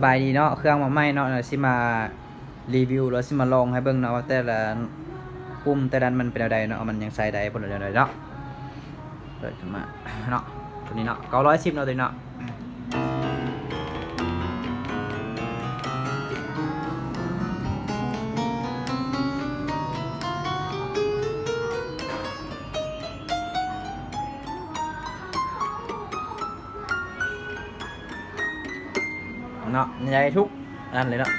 ບາຍດີເນາະ ເຄື່ອງມາໃໝ່ເນາະ ດຽວຊິມາຣີວິວ ຫຼືຊິມາລອງໃຫ້ເບິ່ງເນາະ ວ່າແຕ່ລະປຸ່ມແຕ່ລະອັນມັນເປັນແນວໃດເນາະ ມັນຍັງໃຊ້ໄດ້ບໍ່ ຫຼືແນວໃດເນາະ. ເປີດຂຶ້ນມາເນາະ ຕົວນີ້ເນາະ ເກົ້າຮ້ອຍສິບເນາະ ຕົວນີ້ເນາະ. ເນາະ ໃຫຍ່ທຸກອັນເລີຍເນາະ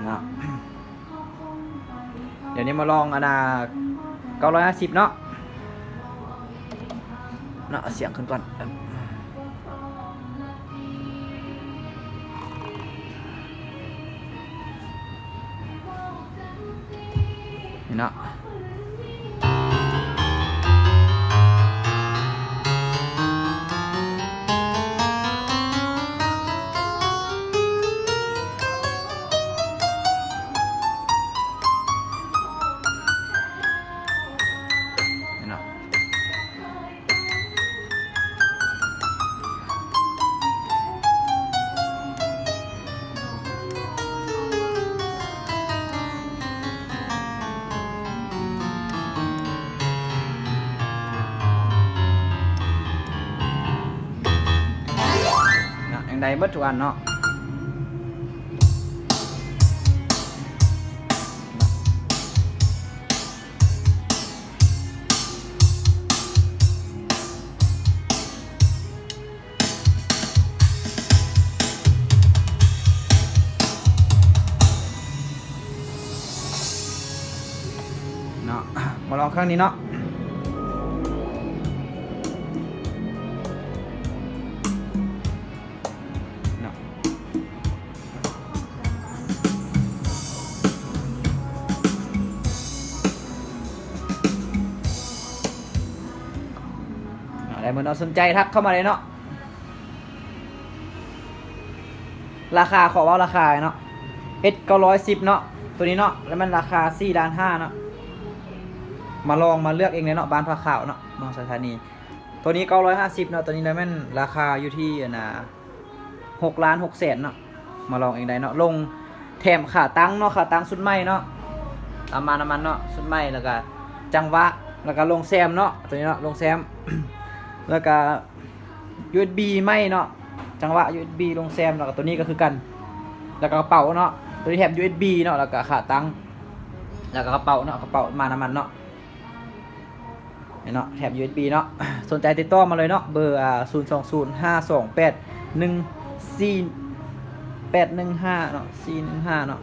ເນາະ. ດຽວນີ້ມາລອງອັນນ່າ ເກົ້າຮ້ອຍຫ້າສິບເນາະ ເນາະ ເອົາສຽງຂຶ້ນກ່ອນ. ນີ້ເນາະ ນີ້ເນາະ. ນະ ຍັງໄດ້ເບິດທຸກອັນເນາະ. ເນາະ ມາລອງເຄື່ອງນີ້ເນາະ ເນາະ. ໄດ້ໝົດເນາະ ສົນໃຈທັກເຂົ້າມາເລີຍເນາະ. ລາຄາ ຂໍເວົ້າລາຄາເນາະ ເອັດເກົ້າຮ້ອຍສິບເນາະ ໂຕນີ້ເນາະ ແລ້ວມັນລາຄາສີ່ລ້ານຫ້າເນາະ. ມາລອງມາເລືອກເອງເລີຍເນາະ ບ້ານຜາຂາວເນາະ ເມືອງໄຊທານີ. ໂຕນີ້ເກົ້າຮ້ອຍຫ້າສິບເນາະ ໂຕນີ້ລະແມ່ນລາຄາຢູ່ທີ່ ອັນນ່າ ຫົກລ້ານຫົກແສນເນາະ. ມາລອງເອງໄດ້ເນາະ ລົງແຖມຂາຕັ້ງເນາະ ຂາຕັ້ງຊຸດໃໝ່ເນາະ ຕາມມານຳມັນເນາະ ຊຸດໃໝ່ ແລ້ວກະຈັງຫວະ ແລ້ວກະໂລງແຊມເນາະ ໂຕນີ້ເນາະ ໂລງແຊມ ແລ້ວກະຢູເອັສບີໃໝ່ເນາະ ຈັງຫວະຢູເອັສບີ ໂລງແຊມ ແລ້ວກະໂຕນີ້ກະຄືກັນ ແລ້ວກະກະເປົາເນາະ ໂຕນີ້ແຖມຢູເອັສບີເນາະ ແລ້ວກະຂາຕັ້ງ ແລ້ວກະກະເປົາເນາະ ກະເປົາມານຳມັນເນາະ. ເນາະ ແຖມຢູເອັສບີເນາະ ສົນໃຈຕິດຕໍ່ມາເລີຍເນາະ ເບີ ອ່າ ສູນສອງສູນຫ້າສອງແປດໜຶ່ງສີ່ແປດໜຶ່ງຫ້າເນາະ ສີ່ໜຶ່ງຫ້າເນາະ.